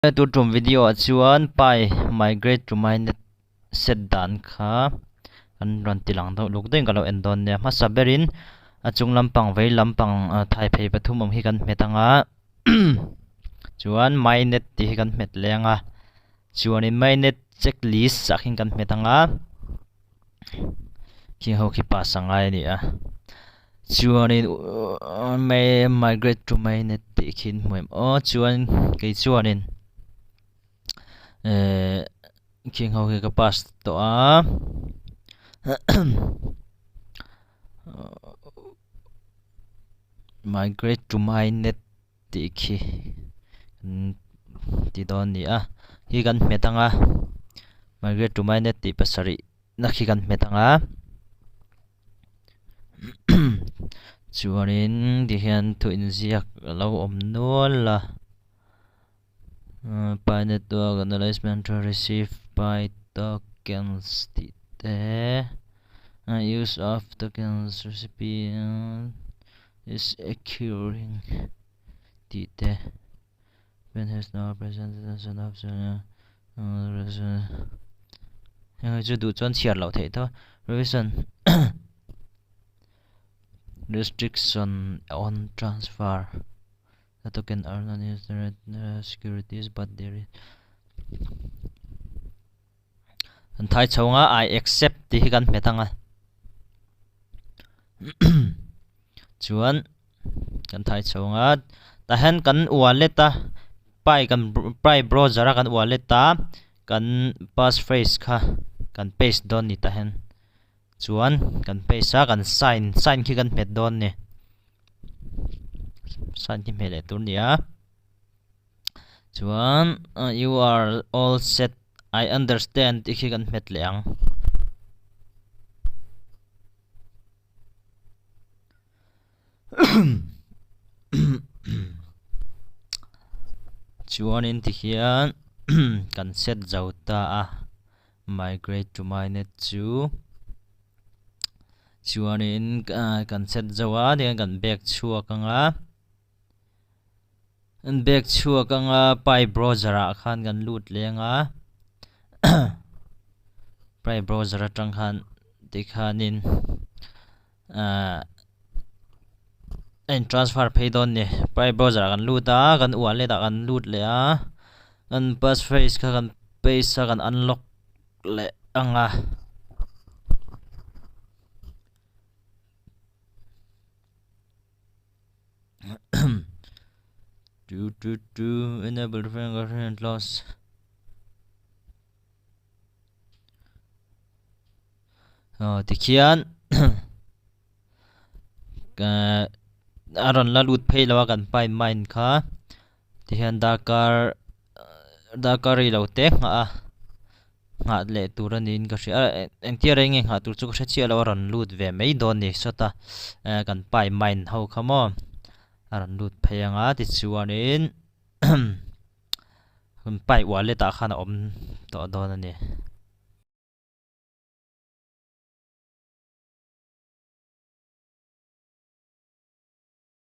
Tun tum video ah chuan pi migrate to mainnet set dan kha kan rawn ti lang deuh luk deuhin ka lo en dawn nia. Hmasa berin a chung lampang vei lampang thai phei pathum awm hi kan hmet ang a chuan mainnet tih hi kan hmet leng a chuanin mainnet checklist ah khin kan hmet ang a. Khing ho khi pass a ngai a ni a chuanin migrate to mainnet tih khi an hmu em aw chuan kei chuanin ehh khing ho khi ka pass tawh a migrate to mainnet tih khi kan ti dawn a ni a khi kan hmet ang a migrate to mainnet tih pasarih na khi kan hmet ang a chuanin tihian thu inziak a lo awm nual a pi network acknowledgement to receive pi tokens tih te use of tokens recipe is occurring tih te. Heng hi chu duh chuan chhiar loh theih tho revision restriction on transfer the token are not securities but there is an thai chho anga I accept tih hi kan hmet anga chuan kan thai chho anga tah hian kan wallet a pi kan pi browser a kan wallet a kan passphrase kha kan paste dawn a ni tah hian chuan kan paste a kan sign sign khi kan hmet dawn a ni sign khi hmeh leh tur a ni a. Chuan you are all set I understand tih khi kan hmet leh ang. Chuanin tikhian kan set zo ta a migrate to mainnet chu chuanin kan set zo a tihian kan back chhuak ang a. An bag chhuak anga pi browser ah khan kan lut leng a pi browser atang khan tikhanin ahh a in transfer phei dawn a ni pi browser ah kan lut a kan wallet ah kan lut leh a kan passphrase kha kan paste a kan unlock leh ang a. Tu tu tu enable fingerprint loss aw tikhian a rawn la lut phei lo a kan pai mine kha tihian darkar darkar rei lo te nghah a nghah leh tur a niin ka hria a engtia rei nge nghah tur chu ka hre chiah lo a rawn lut ve mai dawn a ni sawta eh kan pai mine ho kha maw a rawn lut phei ang a tichuanin kan pai wallet ah khan a awm tawh dawn a ni.